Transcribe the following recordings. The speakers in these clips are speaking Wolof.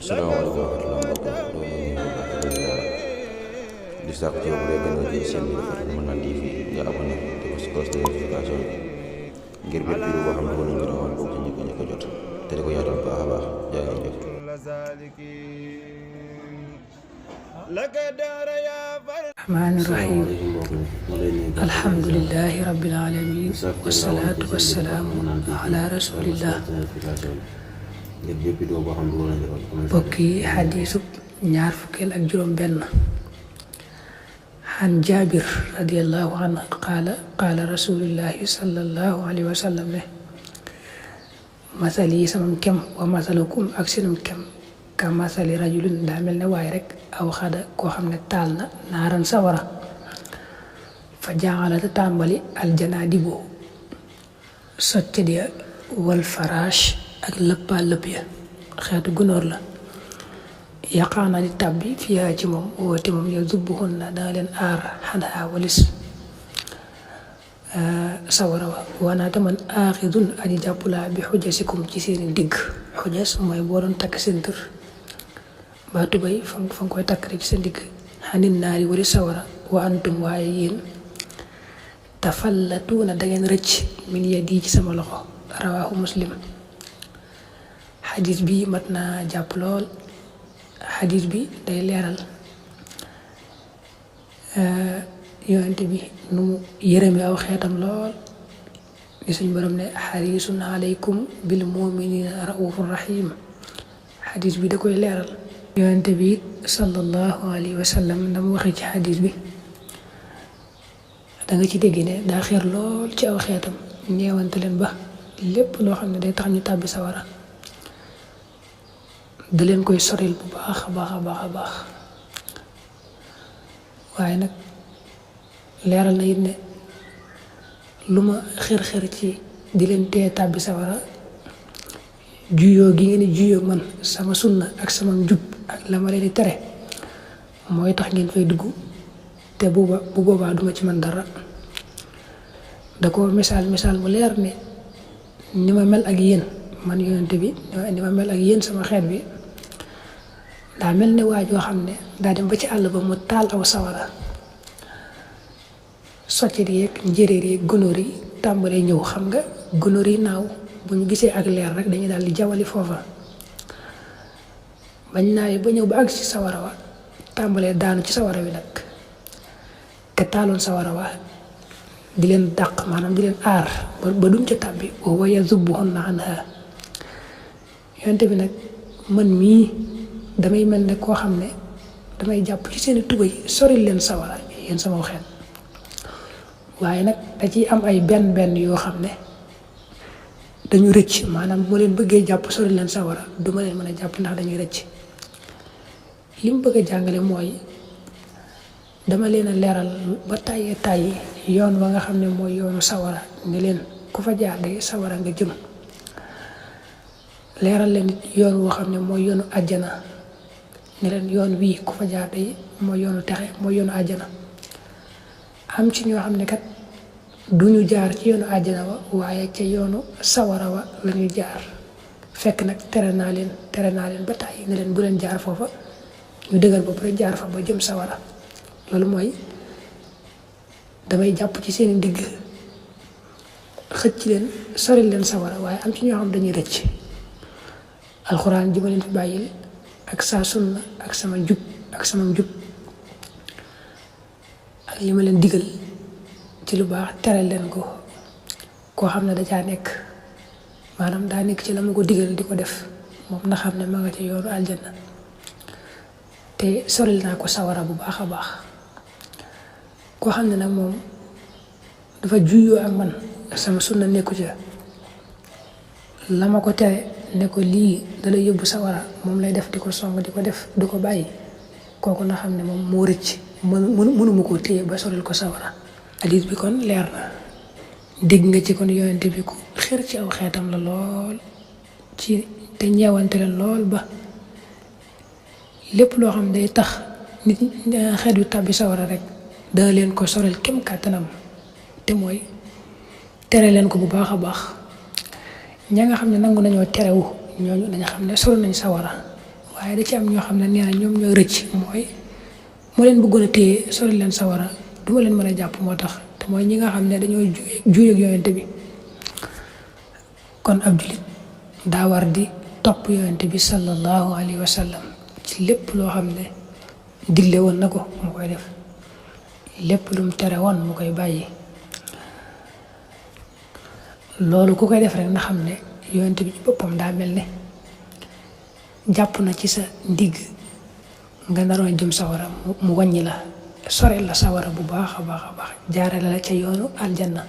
Assalamualaikum warahmatullahi wabarakatuh. Doo ñu baax di ziara di sàkku ci yow bu dee gën a ci seen bi dafa Mën TV nga abonné te ko cloche de notification ngir bépp vidéo boo xam ne wala ñu rawal bokk ci ñëkk jot te di ko yaatal baax a baax jaa ngeen jëf. الرحمن الرحيم الحمد لله رب العالمين والصلاة والسلام على رسول الله. بكي حديث ñaar fukel ak juroom ben عن جابر رضي الله عنه قال رسول الله صلى الله عليه وسلم مثلي سمم كم ومثلكم أكسنم كم كمثل رجل دامل نواي رك أو خدا كو خامن تالنا نارن سورا فجعل تتامبلي الجنادب سوتي والفراش ak lepp ya xeetu gunóor la yaqaana di tabbi fiyaa ci moom woote moom ya zubbuhun na danga leen aar xanaa walis sawara wa wanaata man aaxidun aji jàppulaa bi xujasikum ci seeni digg xujas mooy boo doon takk seen tër ba tubay fa nga koy takk rek ci seen digg xanin naari wari sawara wa antum waaye yéen tafallatuuna dangeen rëcc min yadi ci sama loxo rawaahu muslim. xadis bi mat naa jàpp lool xadis bi day leeral yonente bi nu mu yërëme aw xeetam lool li suñ borom ne xarisun alaykum bil muminina raufur rahim xadis bi da koy leeral yonente bi sallallahu alayhi wa sallam na mu waxee ci xadis bi da nga ci dégg ne daa xeer lool ci aw xeetam ñeewante leen ba lépp loo xam ne day tax ñu tàbbi sawara da leen koy soril bu baax a baax waaye nag leeral na it ne lu ma xër ci di leen tee tàbbi sawara juyoo gi ngeen di juyoo man sama sunna ak sama njub ak la ma leen di tere mooy tax ngeen fay dugg te bu boobaa duma ci man dara da ko misaal mu leer ne ni ma mel ak yéen man yonente bi ni ma mel ak yéen sama xeet bi daa mel ne waa joo xam ne daa dem ba ci àll ba mu taal aw sawara soccet yeeg njéréer yeeg gunóor yi tàmbalee ñëw xam nga gunóor yi naaw bu ñu gisee ak leer rek dañuy daal di jawali foofa bañ naawee ba ñëw ba àgg ci sawara wa tàmbalee daanu ci sawara wi nag te taaloon sawara wa di leen dàq maanaam di leen aar ba duñ ca tàbbi wa yazubbuhunna anha yonte bi nag man mii damay mel ne koo xam ne damay jàpp ci seeni tubay soril leen sawara yéen sama xeet waaye nag da ciy am ay benn yoo xam ne dañu rëcc maanaam bu ma leen bëggee jàpp soril leen sawara duma leen mën a jàpp ndax dañuy rëcc li mu bëgg a jàngale mooy dama leen a leeral ba tàyyi yoon wa nga xam ne mooy yoonu sawara ne leen ku fa jaar de sawara nga jëm leeral leen yoon woo xam ne mooy yoonu àjjana ne leen yoon wii ku fa jaar de mooy yoonu texe mooy yoonu àjjana am ci ñoo xam ne kat duñu jaar ci yoonu àjjana wa waaye ca yoonu sawara wa lañuy jaar fekk nag tere naa leen ba tàyyi ne leen bu leen jaar foofa ñu dëgër bopp rek jaar fa ba jëm sawara loolu mooy damay jàpp ci seeni digg xëcc leen soril leen sawara waaye am ci ñoo xam dañuy rëcc alxuraan ji ma leen fi bàyyil ak saa sunna ak sama njub ak li ma leen digal ci lu baax tere leen ko koo xam ne da caa nekk maanaam daa nekk ci la ma ko digal di ko def moom na xam ne ma nga ci yoonu aljanna te soril naa ko sawara bu baax a baax koo xam ne nag moom dafa juyoo ak man sama sunna nekku ca la ma ko tere ne ko lii dalay yóbbu sawara moom lay def di ko song di ko def du ko bàyyi kooku na xam ne moom moo rëcc mënuma koo téye ba soril ko sawara hadis bi kon leer na dégg nga ci kon yonente bi ku xër ci aw xeetam la lool ci te ñeewante leen lool ba lépp loo xam day tax nit xeet yu tàbbi sawara rek dana leen ko soril kem kàttanam te mooy tere leen ko bu baax a baax ña nga xam ne nangu nañoo terewu ñooñu dañu xam ne sol nañ sawara waaye da ci am ñoo xam ne nee na ñoom ñoo rëcc mooy moo leen bëggoon a téye sori leen sawara du ma leen mën a jàpp moo tax te mooy ñi nga xam ne dañoo juuyeeg yonente bi. kon ab julit daa war di topp yonente bi sallallahu alayhi wa sallam ci lépp loo xam ne digle woon na ko mu koy def lépp lu mu tere woon mu koy bàyyi. loolu ku koy def rek na xam ne yonente bi ci boppam daa mel ne jàpp na ci sa ndigg nga naroon jëm sawara mu wàññi la sore la sawara bu baax a baax a baax jaarale la ca yoonu aljanna.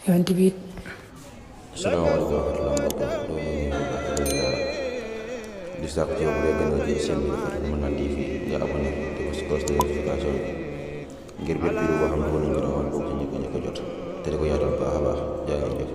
yonente bi salaamaaleykum wa rahmatulah mbokk di sàkk ci yow bu dee gën a jël seen bi dafa Mën TV nga abonné te ko si cloche de notification ngir bépp vidéo boo xam ne wala ñu rawal bokk ci ñi ko jot te di ko yaatal baax a baax jaa ngeen jëf.